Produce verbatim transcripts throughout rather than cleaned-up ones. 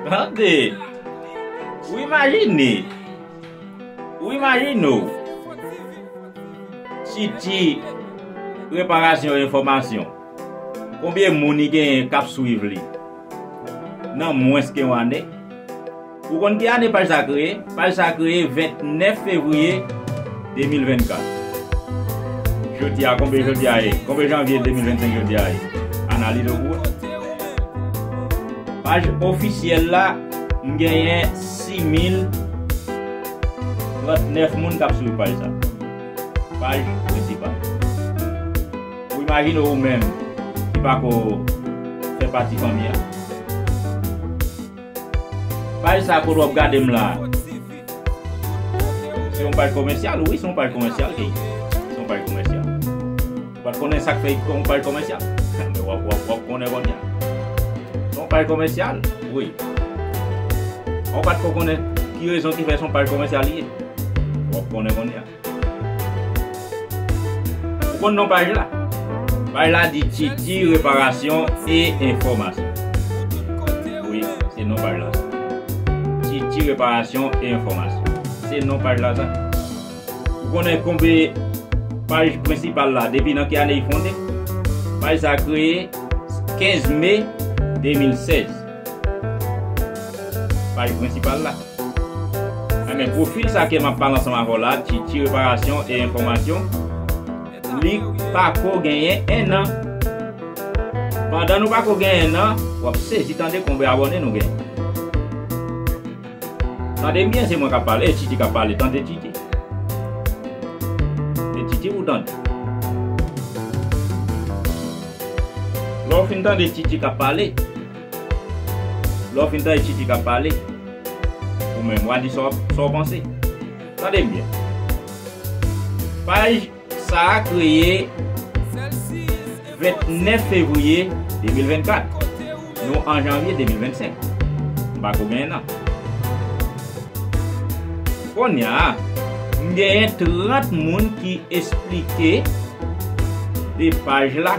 Tande! Ou imajine! Ou imajine w! Titi Reparasyon Enfòmasyon. Konbyen moun li genyen k ap swiv li nan mwens ke yon ane? Ou konn ki ane paj sa kreye? Paj sa kreye vennèf fevriye de mil vennkat. Jodi a, konbyen jodi a ye? Konbyen janvye de mil vennsenk jodi a ye? Analize w pou wè. Paj ofisyèl la, m genyen sis mil trannèf moun k ap swiv paj sa. Paj prensipal. Ou imajine ou menm ki pa ko fè pati fanmi an. Paj sa kote w ap gade m la, se yon paj komèsyal, wi, se yon paj komèsyal, wi. Se yon paj komèsyal. Ou pa t konnen sa k fè yon paj komèsyal? Men w ap, w ap, w ap konnen kounye a. Se yon paj komèsyal, wi. Ou pa t ko konnen ki rezon ki fè se yon paj komèsyal li ye? W ap konnen kounye a. Ou konn non paj la? Paj la di Titi Reparasyon e Enfòmasyon. Wi, se non paj la sa. Titi Reparasyon e Enfòmasyon. Se non paj la sa. Ou konnen konbyen paj prensipal la, depi nan ki ane li fonde? Paj sa kreye kenz me de mil sèz. Paj prensipal la. Enben, pwofil sa ke m ap pale ansanm avè w la, Titi Reparasyon e Enfòmasyon, li pa ko genyen en an. Pandan nou pa ko genyen en an, w ap sezi tande konbyen abòne nou genyen. Tande m byen, se mwen k ap pale, e Titi k ap pale, tande Titi. E Titi pou tande. Lè w fin tande Titi k ap pale, lè w fin tande Titi k ap pale, ou menm, w a di sa w, sa w panse. Tande m byen. Paj sa a kreye vennèf fevriye de mil vennkat. Nou an janvye de mil vennsenk. M pa ko genyen nan. Kounye a, m genyen trant moun ki esplike de paj la.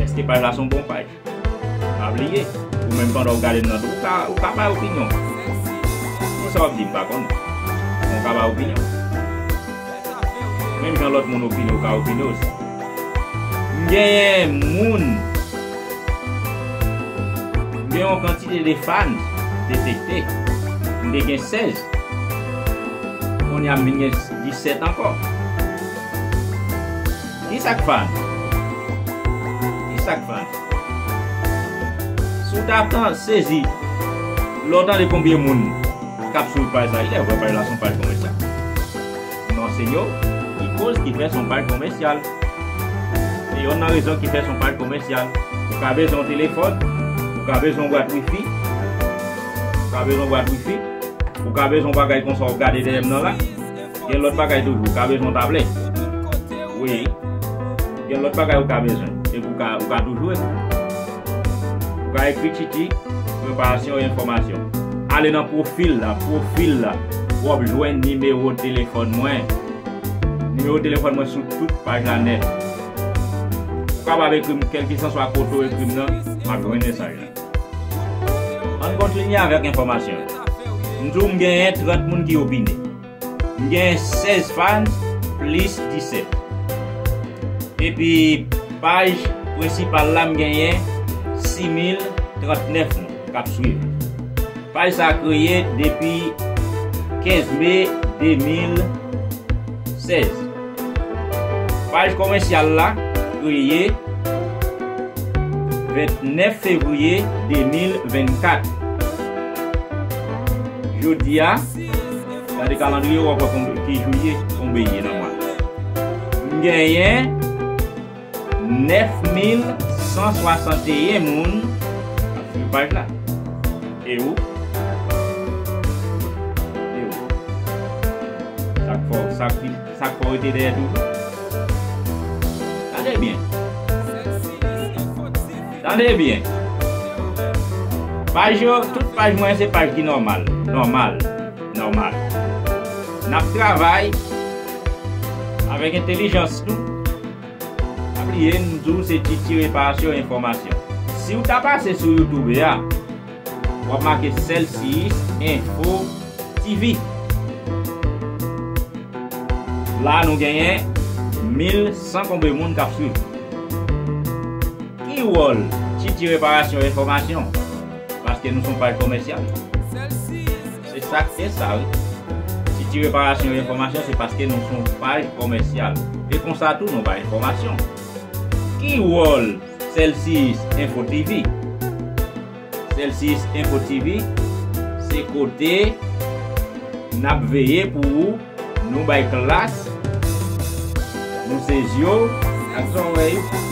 Èske paj la se yon bon paj? Pa bliye, ou menm pandan w ap gade m nan tou, ou ka, ou ka bay opinyon. Kisa w ap di m pa konnen? Ou ka bay opinyon. Menm jan lòt moun opine, ou ka opine osi. M genyen moun, m gen yon kantite de fans detekte. M te gen sèz. Kounye a m vin gen disèt ankò. Kisa k fans? Kisa k fans? Si w ta tan sezi lè w tande konbyen moun k ap swiv paj sa, ilèvre paj la se yon paj komèsyal. M ansenye w ki koz ki fè se yon paj komèsyal. Se yonn nan rezon ki fè se yon paj komèsyal. Ou ka bezwen yon telefòn, ou ka bezwen yon bwat wifi, ou ka bezwen yon bwat wifi, ou ka bezwen yon bagay konsa w ap gade dèyè m nan la. Gen lòt bagay toujou, ou ka bezwen yon tablèt. Wi. Gen lòt bagay ou ka bezwen. Epi ou ka, ou ka tou jwe. Ou ka ekri Titi Reparasyon e Enfòmasyon. Ale nan pwofil la, pwofil la. W ap jwenn nimewo telefòn mwen. Nimewo telefòn mwen sou tout paj la nèt. Ou kapab ekri m kèlkeswa kote w ekri m nan, m ap jwenn mesaj la. Ann kontinye avèk enfòmasyon yo. M di w m genyen trant moun ki opine. M genyen sèz fans plis disèt. Epi paj prensipal la, m genyen sis mil trannèf moun k ap swiv. Paj sa a kreye depi kenz me de mil sèz. Paj komèsyal la kreye vennèf fevriye de mil vennkat. Jodi a, gade kalandriye w ap wè konbe-, ki jou ye, konbe ye nan mwa. M genyen nèf mil san swasanteyen moun ap swiv paj la. E ou? E ou? Sa k fè w, sa k, sa k fè w rete dèyè toujou? Tande byen. Tande byen. Paj yo, tout paj mwen se paj ki nòmal. Nòmal. Nòmal. N ap travay avèk entèlijans nou. Pa bliye, m di w se Titi Reparasyon Enfòmasyon. Si w ta pase sou YouTube a, w ap make Celsius Info T V. La, nou genyen mil san konbe moun k ap swiv. Ki wòl Titi Reparasyon Enfòmasyon? Paske nou se yon paj komèsyal. Se sa k fè sa, wi. Titi Reparasyon Enfòmasyon, se paske nou se yon paj komèsyal. E konsa tou, nou bay enfòmasyon. Ki wòl Celsius Info T V? Celsius Info T V, se kote n ap veye pou ou, nou bay klas, nou se zye w ak zòrèy ou.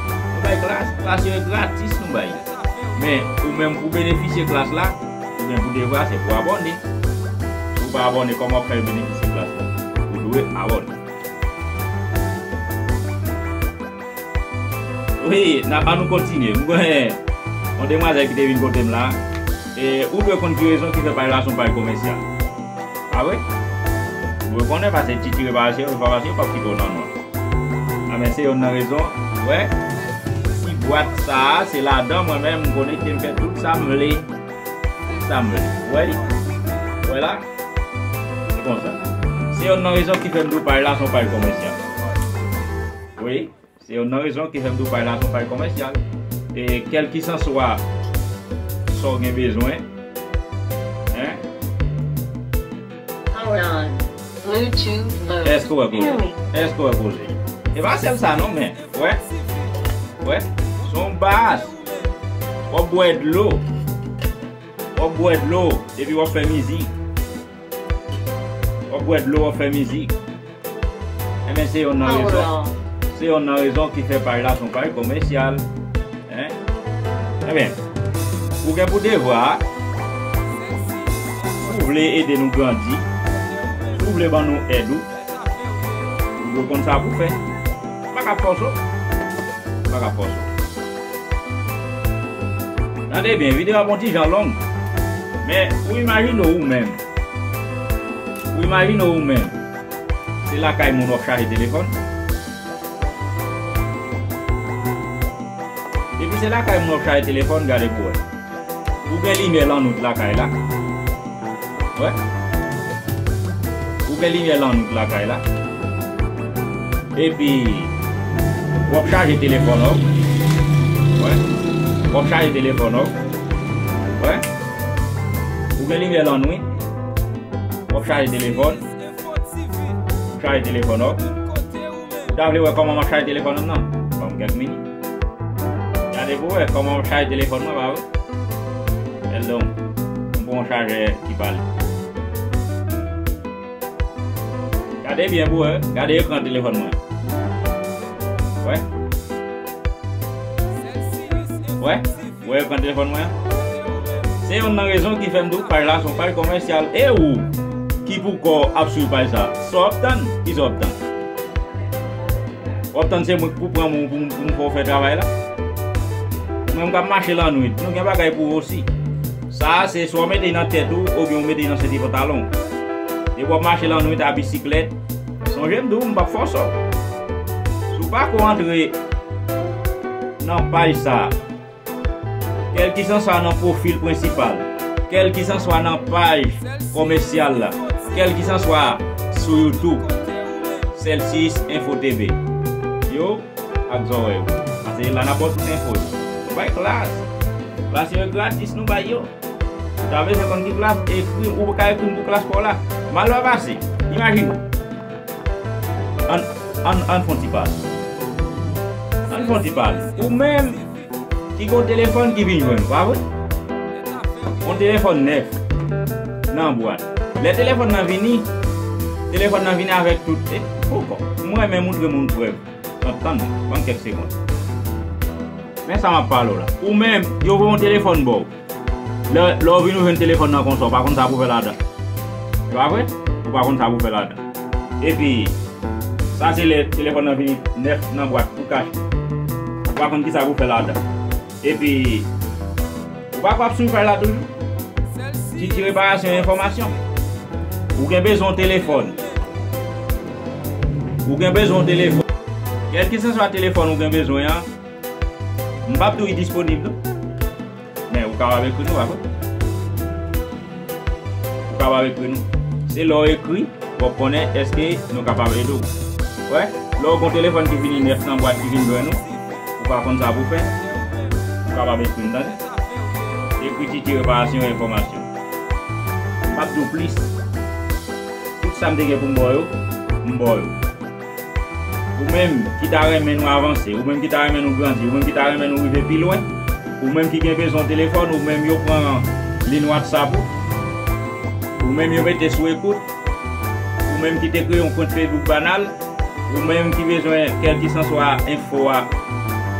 Nou bay klas, klas yo gratis nou bay. Men, ou menm pou benefisye klas la, ou gen pou devwa, se pou abòne. Si w pa abòne, kòman w ap fè benefisye klas la? Ou dwe abòne. Wi, n ap, ann nou kontinye. M gen yon demwazèl ki te vin kote m la. E, ou dwe konn ki rezon ki fè paj la se yon paj komèsyal. Pa vre? Ou dwe konnen paske Titi Reparasyon Enfòmasyon p ap kite w nan nwa. A, men se youn nan rezon. Wè, ti bwat sa a, se ladan mwen menm m konekte, m fè tout sa m vle. Tout sa m vle. Ou wè li? Ou wè la? Se konsa. Se youn nan rezon ki fè m di w paj la se yon paj komèsyal. Wi. Se youn nan rezon ki fè m di w paj la se yon paj komèsyal. E kèlkisanswa sa w gen bezwen, en? Hold on. Bluetooth mode. Èske w wè koze? Èske w wè koze? E pa sèl sa non, men, wè. Wè. Se yon bas. W ap bwè dlo. W ap bwè dlo, epi w ap fè mizik. W ap bwè dlo, w ap fè mizik. Enben, se youn nan rezon. Se youn nan rezon ki fè paj la se yon paj komèsyal. En? Enben, ou gen pou devwa, si w vle ede nou grandi, si w vle ban nou èd ou, ou dwe konn sa pou fè. M pa ka fòse w. M pa ka fòse w. Tande byen, videyo a ap yon ti jan long. Men, ou imajine w ou menm. Ou imajine w ou menm. Se lakay moun w ap chaje telefòn. Depi se lakay moun w ap chaje telefòn, gade pou wè. Ou gen limyè lannwit lakay la. Wè. Ou gen limyè lannwit lakay la. Epi, w ap chaje telefòn ou. Wè. W ap chaje telefòn ou. Wè. Ou gen limyè lannwit. W ap chaje telefòn. Chaje telefòn ou. Ou ta vle wè kòman m ap chaje telefòn nan? Ban m kèk minit. Gade pou wè kòman m ap chaje telefòn mwen, pa vre? Hello. M pran yon chajè ki pale. Gade byen pou wè. Gade ekran telefòn mwen. Wè? Wè? Wè ekran telefòn mwen an? Se youn nan rezon ki fè m di w paj la se yon paj komèsyal. E ou ki poukò w ap swiv paj sa, sa w ap tann? Kisa w ap tann? W ap tann se mwen k pou pran moun pou, pou m fè w fè travay la? Ou menm k ap mache lannwit, nou gen bagay pou ou osi. Sa a se swa w mete l nan tèt ou oubyen w mete l nan senti pantalon w. Depi w ap mache lannwit a bisiklèt, sonje m di w m p ap fòse w. Si w pa ko antre nan paj sa a, kèlkisanswa nan pwofil prensipal, kèlkisanswa nan paj komèsyal la, kèlkisanswa sou YouTube, Celsius Info T V. Yo, ak zòrèy ou. Paske la n ap ba w tout enfo yo. Nou bay klas. Klas yo gratis, nou bay yo. Ou ta bezwen konn ki klas, ekri, ou ka ekri m pou klas pa w la. Malè pase. Imajine. Ann, ann, ann fè yon ti pale. Ann fè yon ti pale. Ou menm ki gen yon telefòn ki vin jwenn ou, pa vre? Yon telefòn nèf nan bwat. Lè telefòn nan vini, telefòn nan vini avèk tout, e, poko. M renmen montre moun prèv. Tann, tann, ban m kèk segonn. Men sa m ap pale w la. Ou menm, yo voye yon telefòn ba w. Lè, lè w vin ou jwenn telefòn nan konsa, ou pa konn sa pou fè ladan. E pa vre? Ou pa konn sa pou fè ladan. Epi, sa se lè telefòn nan vini nèf nan bwat, ou kache. Ou pa konn kisa pou fè ladan. Epi, ou pa kwè ap swiv paj la toujou? Titi Reparasyon Enfòmasyon. Ou gen bezwen yon telefòn. Ou gen bezwen yon telefòn. Kèlkeswa telefòn ou gen bezwen an, m p ap di w li disponib non. Men ou kapab ekri nou, pa vre? Ou kapab ekri nou. Se lè w ekri, w ap konnen èske nou kapab ede w. Wè, lè w gen yon telefòn ki vini nèf nan bwat ki vin jwenn ou, ou pa konn sa pou w fè, ou kapab ekri m, tande. Ekri Titi Reparasyon Enfòmasyon. M ap di w plis. Tout sa m te gen pou m ba w yo, m ba w yo. Ou menm ki ta renmen nou avanse, ou menm ki ta renmen nou grandi, ou menm ki ta renmen nou rive pi lwen, ou menm ki gen bezwen telefòn, ou menm yo pran liy WhatsApp ou, ou menm yo mete sou ekout, ou menm ki te kreye yon kont Facebook banal, ou menm ki bezwen kèlkeswa enfo a,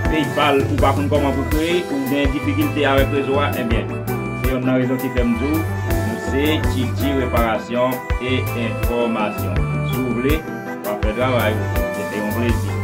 PayPal, ou pa konn kòman pou kreye, ou gen difikilte avèk rezo a, ebyen, se yonn nan rezon ki fè m di w, nou se Titi Reparasyon e Enfòmasyon. Si w vle, w ap fè travay ou, se te yon plezi.